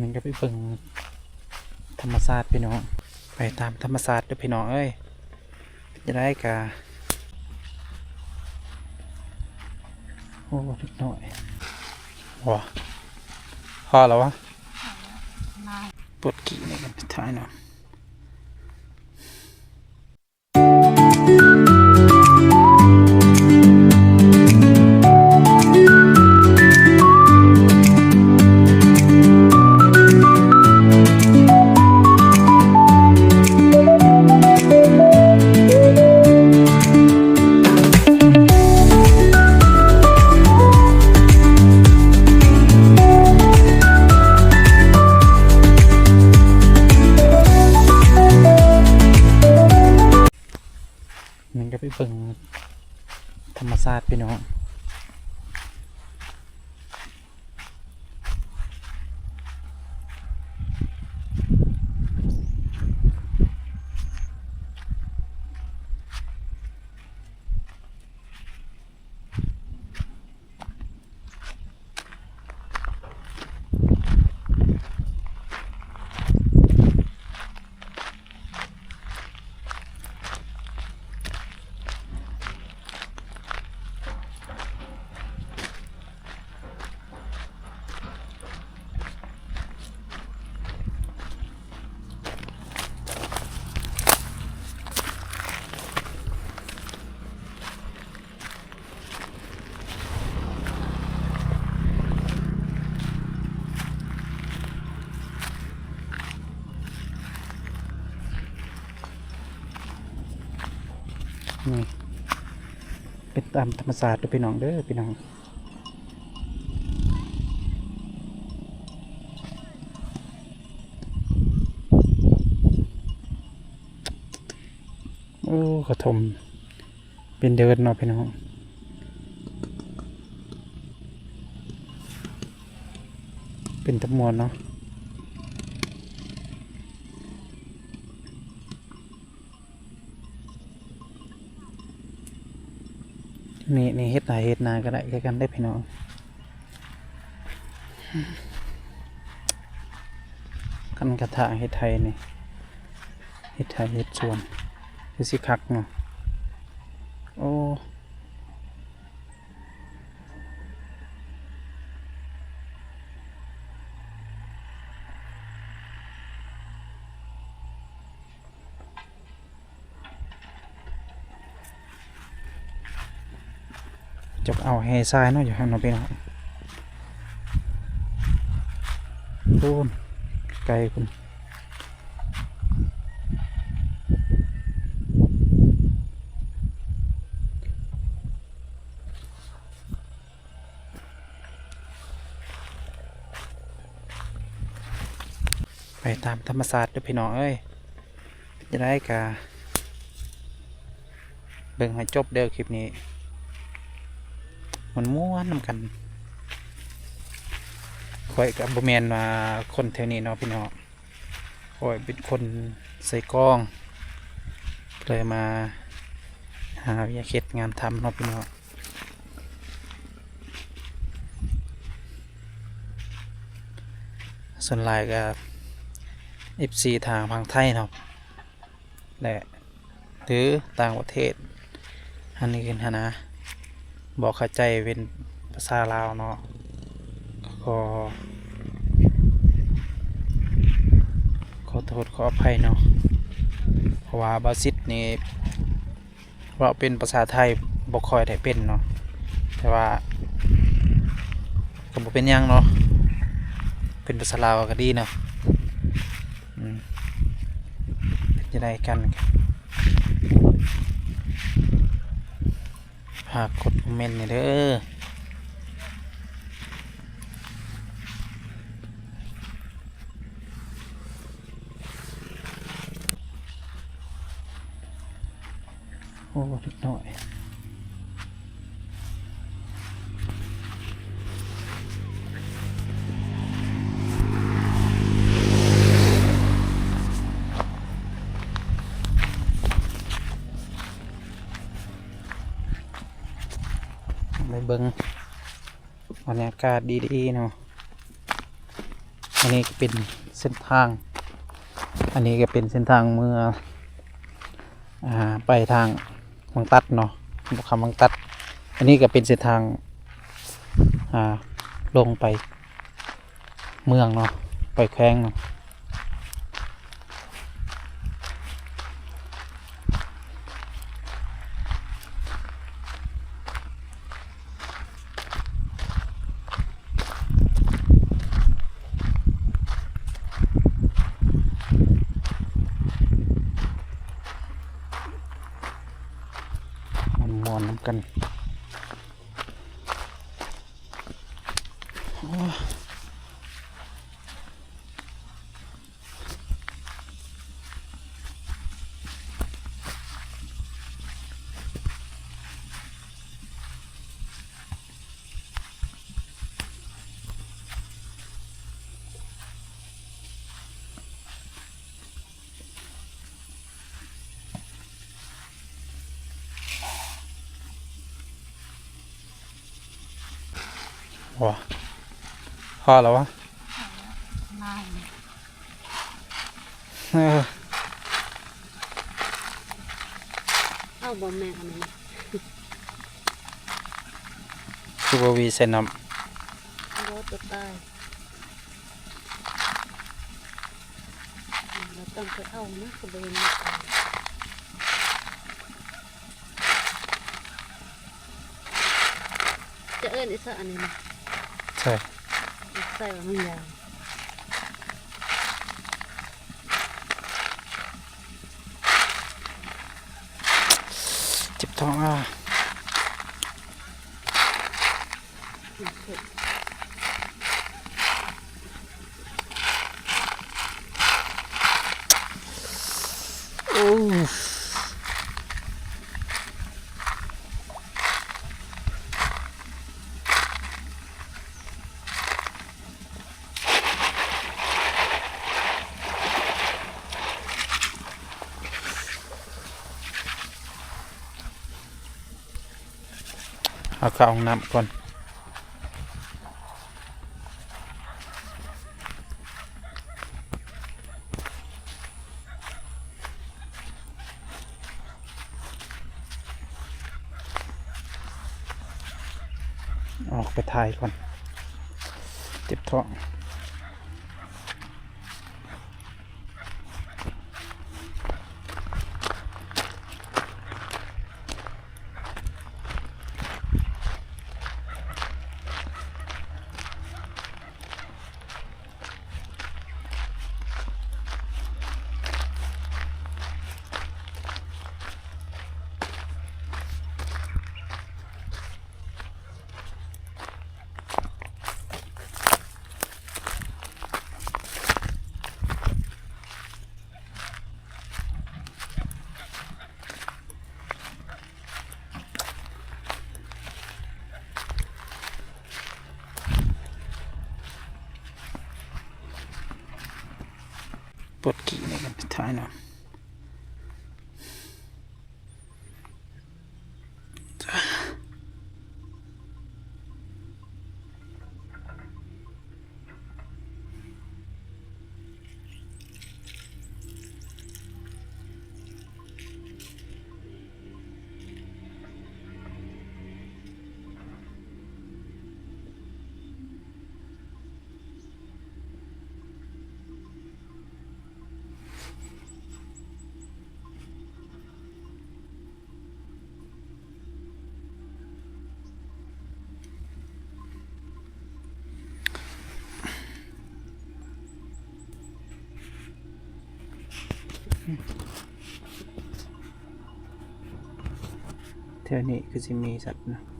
ນີ້ກໍໄປເບິ່ງທຳມະຊາດພີ່ນ້ອງ ໄປຕາມທຳມະຊາດເດີ້ພີ່ນ້ອງເອີຍ. ເປັນຈັ່ງໃດກະ ໂອ້ ເດັກນ້ອຍ ໂອ້ ພໍແລ້ວວະ ປົດຂີ້ນີ້ກັນ ຖ່າຍນຳ. ນີ້ກໍໄປເບິ່ງທຳມະຊາດພີ່ນ້ອງ. ນີ້ ເປັນຕາມທຳມະຊາດເດີ້ພີ່ນ້ອງເດີ້ ພີ່ນ້ອງ. ໂອ້ ກະທົມເປັນເດີ່ນເນາະພີ່ນ້ອງ ເປັນຕາມ່ວນເນາະ. ນີ້ ນີ້ເຮັດໄຮ່ເຮັດນາກໍໄດ້ຄືກັນເດ້ພີ່ນ້ອງ ຄັນກະຖາງເຮັດໄຮ່ນີ້ ເຮັດໄຮ່ເຮັດສວນຄືຊິຄັກເນາະ. ໂອ້ ຈັກເອົາແຮ່ຊາຍເນາະ ຢູ່ຫັ້ນເນາະພີ່ນ້ອງ ພຸ້ນ ໄກພຸ້ນ. ໄປຕາມທຳມະຊາດເດີ້ພີ່ນ້ອງເອີຍ ເປັນຈັ່ງໃດກະເບິ່ງໃຫ້ຈົບເດີ້ຄລິບນີ້ ມ່ວນໆນຳກັນ. ຂ້ອຍກະບໍ່ແມ່ນວ່າຄົນແຖວນີ້ເນາະພີ່ນ້ອງ ຂ້ອຍເປັນຄົນໃສ່ກອງ ເລີຍມາຫາວຽກເຮັດງານທຳເນາະພີ່ນ້ອງ. ສ່ວນຫຼາຍກະ ເອັຟຊີ ທາງຝັ່ງໄທເນາະ ແລະ ຫຼືຕ່າງປະເທດ ອັນອື່ນຫັ້ນນະ ບໍ່ເຂົ້າໃຈເປັນພາສາລາວເນາະ ຂໍ ຂໍໂທດຂໍອະໄພເນາະ ເພາະວ່າບ່າວສິດນີ້ ເວົ້າເປັນພາສາໄທບໍ່ຄ່ອຍໄດ້ເປັນເນາະ ແຕ່ວ່າກໍບໍ່ເປັນຫຍັງເນາະ ເປັນພາສາລາວກໍດີເນາະ. ອືມ ເປັນຈັ່ງໃດກັນ ຝາກກົດຄອມເມັນແດ່ເດີ້. ໂອ້ ເດັກນ້ອຍ ໄປເບິ່ງ ບັນຍາກາດດີໆເນາະ ເ ອັນນີ້ກໍເປັນເສັ້ນທາງ ອັນນີ້ກໍເປັນເສັ້ນທາງເມືອ ອ່າ ໄປທາງວັງຕັດເນາະ ບໍ່ຄຳວັງຕັດ. ອັນນີ້ກໍເປັນເສັ້ນທາງ ອ່າ ລົງໄປເມືອງເນາະ ໄປແຂວງເນາະ. ມ່ວນໆນຳກັນ. ໂອ້ຍ. ໂອ້ ພໍແລ້ວວະ ເອີ ເອົາບໍ່ແມ່ນອັນນັ້ນ ຄືບໍ່ຫວີໃສ່ນ້ຳ ບໍ່ ຕົວຕາຍ. ເຮົາຕ້ອງໄປເອົານະ ຄືບໍ່ເຫັນມັນຕາຍ. ຈະເອີ້ນອີສາອັນນີ້ນະ ໃສ່ ໃສ່ວ່າມັນຍາວ. ເຈັບທ້ອງ ອາ. ໂອ້. ເຮົາເຂົ້າຫ້ອງນ້ຳກ່ອນ. ອອກໄປຖ່າຍກ່ອນ ເຈັບທ້ອງ. ປົດຂີ້ໃນກັນ ຖ່າຍນຳ. ແຖວນີ້ຄືຊິມີສັດນະ.